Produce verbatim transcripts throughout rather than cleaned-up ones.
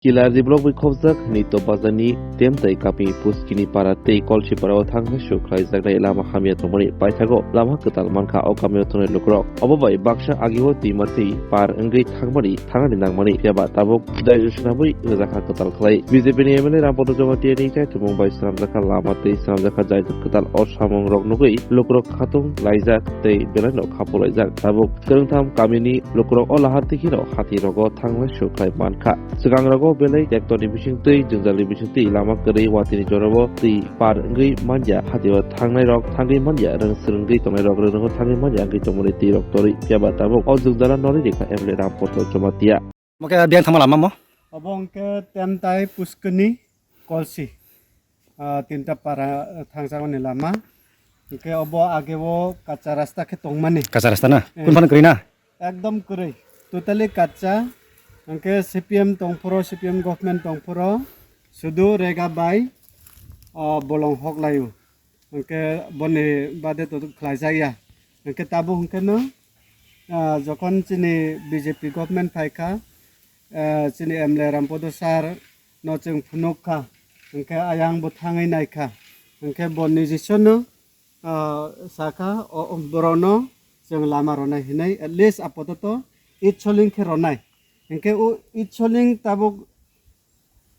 Kilardi block bai khobjak Nito bazarni Temtai kami Puskini para tei Kolsipara o thangnai su khlaijaknai lama hamya tongmani paithago lama kwtal mankha o kamio tongnai lukurok. Obo bai baksa agio twi matwi par wngwi thangmani thangnani nangmani phiya ba tabuk daiju swnamwi rwjakha kwtal khlai. B J P ni M L A Rampada Jamatia ni chaitumung bai swnamjakha lama tei swnamjakha jaidur kwtal o samung rok nugwi lukurok khatung laijak tei belai no khapo laijak. Tabuk kwrwngtham kamini lukurok o lahar twi kheno hati rogo thanglai su khlai mankha. Swkang rogo belai tektorni bisingtwi jwngjalni bisingtwi lama kwrwi watini jorabo twi par wngwi manya, hatio thangnai rok thangwi manya, rwng swrwngwi tongnai rok rwngno thangwi manya wngwi tongmani twi rok torwi phiya ba tabuk o jwngjala norwi rikha M L A Rampada Jamatia. Omo khe biyang thangma lama mo? Obo hwnkhe Temtai Puskini Kolsi, ah, tinta para, ah, thangjakmani lama. Hwnkhe obo ageo kacha rasta khe tongmani. Kacha rasta na? Eh. Kun phano kwrwi na? Ekdom kwrwi. Totally kacha. Hwnkhe C P M tongphuru, C P M government tongphuru, sudu rega bai, ah, bolong hoklaio. Hwnkhe boni bade to khlaijak ya. Hwnkhe tabuk hwnkhe no, ah, jokhon chini B J P government phaikha, ah, chini M L A Rampada sir no chwng phunuk kha, hwnkhe ayang bo thangwi naikha, hwnkhe bo niji sono, ah, sakha, o, o, borokno chwng lama rwnai hinwi, at least apototo itsoling khe rwnai. Hwnkhe o itsoling tabuk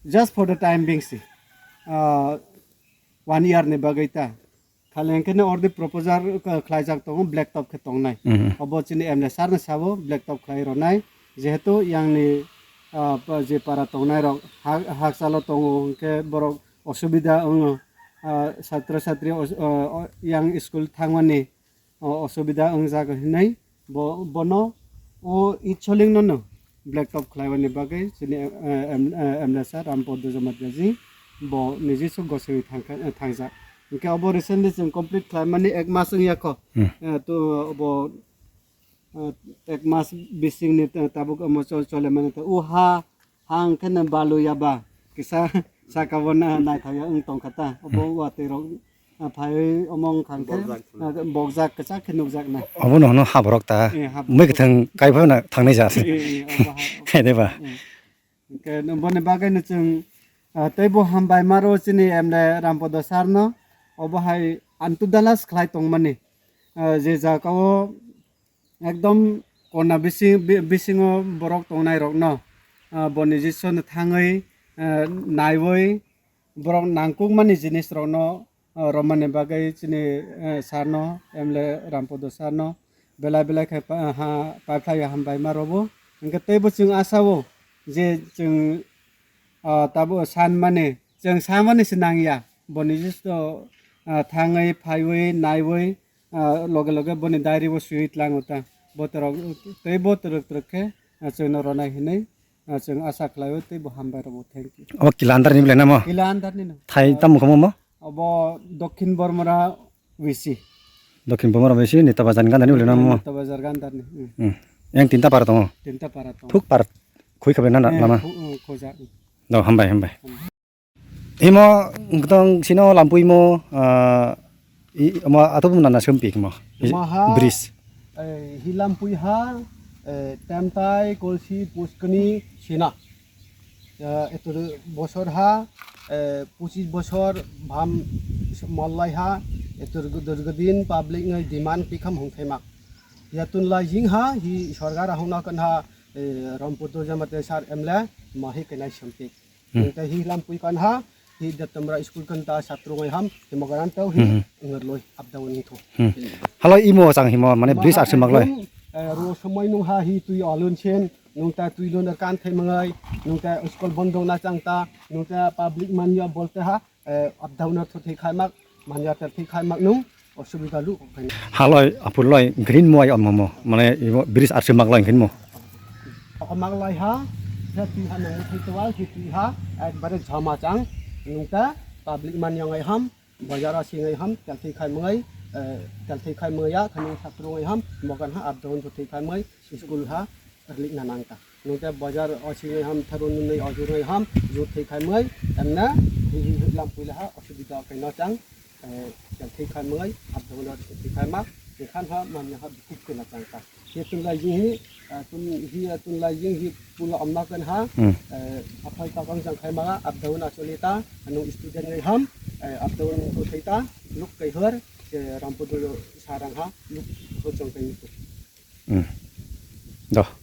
just for the time being si, ah, one year ni bagwi ta. Khali hwnkhe no ordi proposal, uh, khlaijak tongo, black top khe tongnai. Mhm. Obo chini M L A sir no sabo black top khlai rwnai. Jehetu yangni, uh, pa-, je para tongnai rok ha-, hakchalo tongo, hwnkhe borok osubida wngo. Uh, satro satri os-, uh, uh, yang school thangmani, uh, osubida wngjak hinwi. Bo, bono o itsoling no no black top khlaiwani bagwi chini, eh, em-, eh, M L A sir Rampada Jamatia ji bo niji swk goswi thangkha, eh, thangjak. Hwnkhe obo recently chwng complete khlaimani ek mas wngya kho. Hmm. Eh, to bo, eh, ek mas bisingni ta-, tabuk omo chol-, cholemani ta. O ha Ha hwnkhe no balu ya ba kisa saka bo na naithok ya wng tong kha ta. Obo watwi rok, ah, phaiwi omo wng kha hwnkhe, bokjak, ah, bokjak kwchak khe nukjak na. Obo no hwno haborok ta. Eh, haborok. Mui kwthwng kai phano thangnai ja se. Eh, eh, obo ha, obo. Hai de ba? Eh. Hwnkhe boni bagwi no chwng, ah, teibo hambai maro chini M L A Rampada sir no. Obo hai antu dalas khlai tongmani. Ah, je jaga o Ekdom kona bising, bi-, bisingo borok tongnai rokno, ah, boni Jisu no thangwi, ah, naiwi borok nangkukmani jinis rokno, ah, romani bagwi chini, eh, sir no, M L A Rampada sir no belai belai khe pa-, ha, paiphlaiwi hambai ma rwo. Hwnkhe teibo chwng asao je chwng, ah, tabuk sanmani, chwng samani se nangya. Boni Jisu, ah, thangwi, phaiwi, naiwi, ah, loge loge boni diary bo swiwi tlango ta. Botorok tei botorok twrwk khe, ah, chwngno ronai hinwi, ah, chwng asa khlaio tei bo hambai rwo. Thank you. Obo kila andar ni belai namo? Kila andar ni no. Thai tamo kamo mo? Obo Dokhin Bormora V C. Dokhin Bormora V C ni Tabajan ganda ni belai namo? Tabajar ganda ni. Hmm. Hmm. Yang tinta para tongo? Tinta para tongo. Thuk par khui khabe na, na, eh, lama? Khu-, eh, khuja. Do, hambai, hambai. Hambai. Imo, ngtong sino lampui mo, ah, i, mo ato bumna na sempik mo. I, maha, bridge. Eh, hi lampui ha, eh, Temtai, Kolsi, Puskani, Sina. Eh, etur bosor ha, eh, pochis bosor bham mollai ha, etur durgodin public ngai demand pikham hongthai mak. Yatun lai jing ha, hi sorkar ahong na kan ha, eh, Rampada Jamatia sir M L A, mahi kenai sempik. Hmm. Hingke hi lampui kan ha, hi Deptamra school kan ta satro ngai ham, hi mogaran tau hi, hmm, ngerloi, up down ni tho. Hmm. Halo imo chang himo, mane bridge aksi magloi. Eh, ro somoi nung ha, hi tui alun sen, nung ta tui lun kan thai mangai, nung ta school bondong na chang ta, nung ta public manya bolte ha, eh, up down na tho thai khai mak, manya ta thai khai mak nung, Osubida lu kok phaina. Haloi, apuloi, green mo ai omo mo. Mane, imo bridge arsi maglai green mo. Oko maglai ha, se twi ha nang thai twa, se twi ha, ekbare jama chang. Nungta public man yang ai ham, bazar a sing ai ham, tel thai khai mangai, eh, tel thai khai mangaya, khani satru ngai ham, mokan ha, abdon thai khai mangai, school ha, erlik na nangta. Nungta bazar o sing ai ham, tharun nai o jur ai ham, jur thai khai mangai, emna, hi, hi, hi, lampui la ha, osubida kaino chang. Eh, tel thai khai mangai, hap dong lo thai khai ma, tei khan ha, man ha, bikuk kena chang ta. Hi tun lai jing hi, ah, tun hi, ah, tun lai jing hi pulo amna kan ha. Hmm. Eh, aphai ka kang jang khai ma, up down a choli ta, anu student ngai ham, eh, up down ko thai ta, luk kai hor, eh, Rampur do sarang ha, luk ko chang kai tu. Hmm. Dah.